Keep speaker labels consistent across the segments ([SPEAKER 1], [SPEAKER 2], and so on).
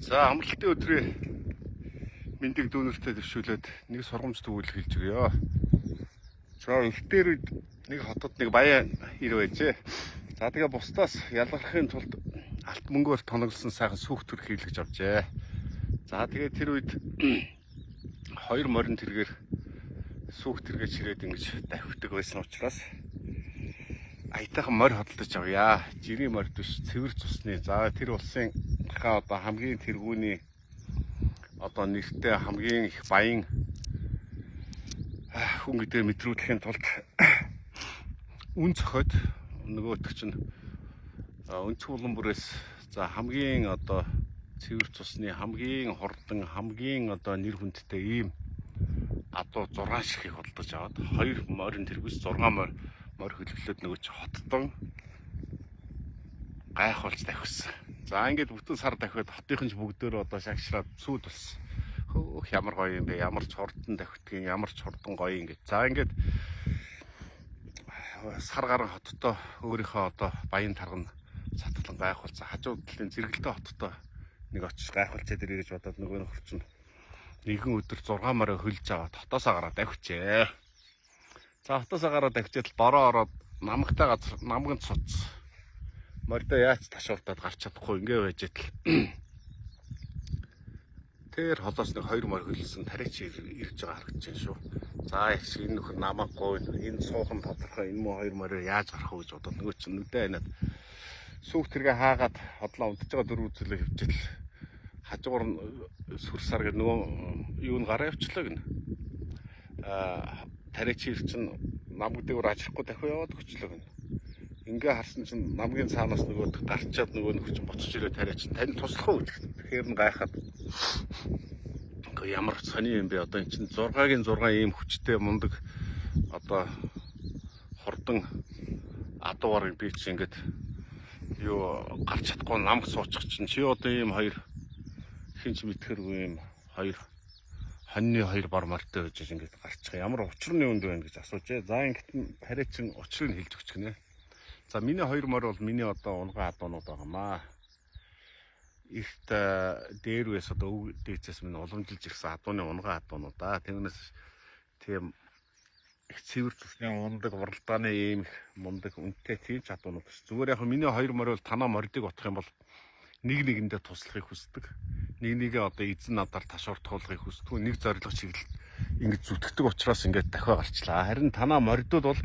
[SPEAKER 1] За, амралтын өдрийн мэндийг дүүнертэй дэвшүүлээд нэг сургамж төвөл хэлж өгье. За, эртээр үед нэг хотод нэг баян ир байжээ. За, тэгээ бусдаас ялгархын тулд алт мөнгөөр тоноглосон сайхан сүх төр хийлгэж авчээ. За, тэгээ тэр үед хоёр морин тэргээр сүх тэргээ чирээд ингэж давхидаг байсан учраас аятайхан морь хөдөлж авъя. Жирийн морь биш, цэвэр цусны. За, тэр улсын хаа одоо хамгийн тэргүүний одоо нэртэй хамгийн их баян хүн гэдгээ мэдрүүлэхийн тулд үн цохиод нөгөөх чинь өнцөг улам бүрээс за хамгийн одоо цэвэр цусны, хамгийн хурдан, хамгийн одоо нэр хүндтэй ийм адуу 6 ширхгийг худалдаж аваад, хоёр морин тэргүүс 6 морь морь хөлөглөөд нөгөө чи хоттон гайхуулж давхисан. За, ингээд бүтэн сар давхиад хотынхан ч бүгдөө одоо шагшраад цүүд болсон. Хөөх, ямар гоё юм бэ? Ямар ч хурдан давхидгийг, ямар ч хурдан гоё юм гэж. За, ингээд сар гарan хоттой өөрийнхөө одоо баян тарган сатглан гайхуулсан. Хажуу талын зэрэгэлдээ хоттой нэг очиж гайхуулчаад ирээ гэж бодоод нөгөө нөхөр чинь нэгэн өдөр 6 морь хөлж аваад хотоосоо гараад давхичээ. За, хотоосоо гараад давхичээд л бороо ороод намагтай газар намганд суц. Мордоо яаж ташууртаад гарч чадахгүй ингээ байж тал. Тэр холоос нэг хоёр морь хөлсөн тариач ирж байгаа харагдаж байна шүү. За, их шиг энэ нөхөр намаагүй, энэ суухан тодорхой, энэ муу хоёр мориор яаж гарах вэ гэж бодоод нөгөө чинь нүдэ айнаад сүүх тэргээ хаагаад хотлоо унтж байгаа дөрөв үзлээ хөвчл хажуугаар нь сүр сар гэх нөгөө юу н гараа явчлаа гинэ. Аа, тариач ир чинь намаг дээгүүр ажрахгүй дахиад яваад өчлөө гинэ. Ингээ харсан чинь намгийн цаанаас нөгөө гарчаад нөгөө нөхөр чинь буцаж ирээ, тариач тань туслах уу гэж. Тэгэхээр нь гайхаад ямар сони юм бэ, одоо эн чинь 6-гийн 6 ийм хүчтэй мундаг одоо хурдан адуугаар би чи ингээд юу гарч чадахгүй намг суучих чинь, чи одоо ийм хоёр хин ч мэдхэргүй ийм хоёр хоньны хоёр бор морьтой байж ингээд гарчих ямар учирны үнд байна гэж асуужээ. За, ингээд тариачин учрыг хэлж өгч гинэ. За, миний хоёр морь бол миний одоо унган адуунууд байгаамаа. Ихт дээр үес одоо өв дээцээс минь уламжилж ирсэн адууны унган адуунуудаа. Тэрнээс тийм их цэвэр цусны ундаг уралдааны ийм их мундаг үнэтэй тийм ч адуунууд биш. Зүгээр яг миний хоёр морь бол танаа мордыг утах юм бол нэг нэгэндээ туслахыг хүсдэг. Нэг нэгээ одоо эзэн надаар ташууртгуулахыг хүсдэг. Нэг зорилго чиглэл ингэж зүтгэдэг учраас ингээд дахиад гарчлаа. Харин танаа мордууд бол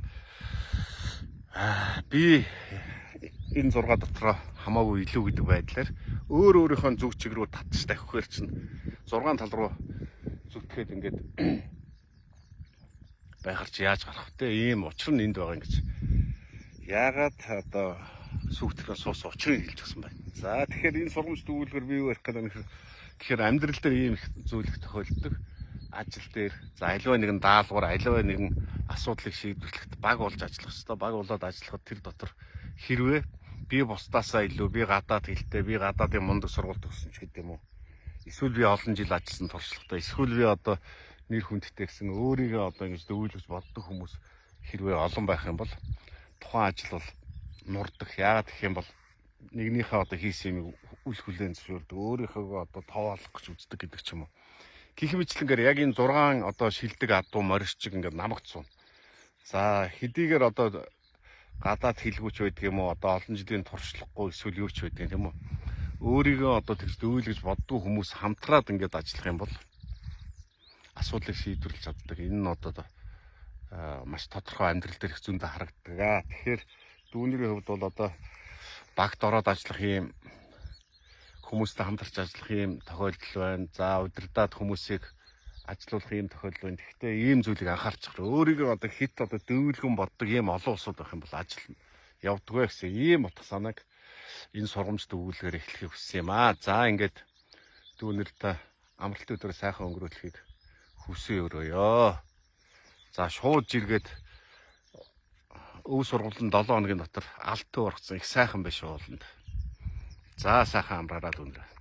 [SPEAKER 1] би энэ 6 дотроо хамаагүй илүү гэдэг байдлаар өөр өөрийнхөө зүг чиг рүү татж давхихээр чинь 6 тал руу зүтгэхэд ингээд байхаар чи яаж гарах вэ? Ийм учир нь энд байгаа юм гэж. Яагаад одоо сүгтгэн суус учрыг хэлж өгсөн байна. За, тэгэхээр энэ сургамж дүүлгээр би юу ярих гэдэг юм гэхээр амьдрал дээр ийм их зүйл их тохиолддог. Ажил дээр за аливаа нэгэн даалгавар, аливаа нэгэн асуудлыг шийдвэрлэхэд баг болж ажиллах ёстой. Баг болоод ажиллахад тэр дотор хэрвээ би бусдаасаа илүү, би гадаад хэлтэй, би гадаадын мундаг сургууль төгссөн ч гэдэг юм уу. Эсвэл би олон жил ажилласан туршлагатай, эсвэл би одоо нэр хүндтэй гэсэн өөрийгөө одоо ингэж дөвөөлөж боддог хүмүүс хэрвээ олон байх юм бол тухайн ажил бол нурдаг. Яагаад гэх юм бол нэгнийхээ одоо хийсэн юмыг үл хүлээн зөвшөөрдөг, өөрийнхөө одоо тоолох гэж үздэг гэдэг ч юм уу. Гэх мэтлэнгээр яг энэ 6 одоо шилдэг адуу морьчиг ингээд намагт суuna. За, хэдийгээр одоо гадаад хэлгүүч байдаг юм уу, одоо олон жилийн туршлагагүй эсвэл юу ч байдаг юм уу. Өөрийгөө одоо тэгж дөвөөлөж боддгүй хүмүүс хамтраад ингээд ажиллах юм бол асуудлыг шийдвэрлэж чаддаг. Энэ нь одоо маш тодорхой амьдрал дээр их зөндөө харагддаг. Аа, тэгэхээр дүүнерийн хувьд бол одоо багт ороод ажиллах юм, хүмүүстэй хамтарч ажиллах юм тохиолдол байна. За, удирдаад хүмүүсийг ажилуулах юм тохиолдол байна. Гэхдээ ийм зүйлийг анхаарч байгаа. Өөрийгөө одоо хит одоо дөвөлгөн боддог ийм олон улсууд байх юм бол ажил явдггүй гэсэн ийм утга санааг энэ сургамж дөвүүлгээр эхлэхийг хүссэн юм аа. За, ингээд дүүнерт амралтын өдрөө сайхан өнгөрөөлөхийг хүсэн өрөөё. За, шууд жиргээд өв сургуулийн 7 хоногийн дотор алтан ургацсан их сайхан биш ууланд. За, сайхан амраарай дүүнер.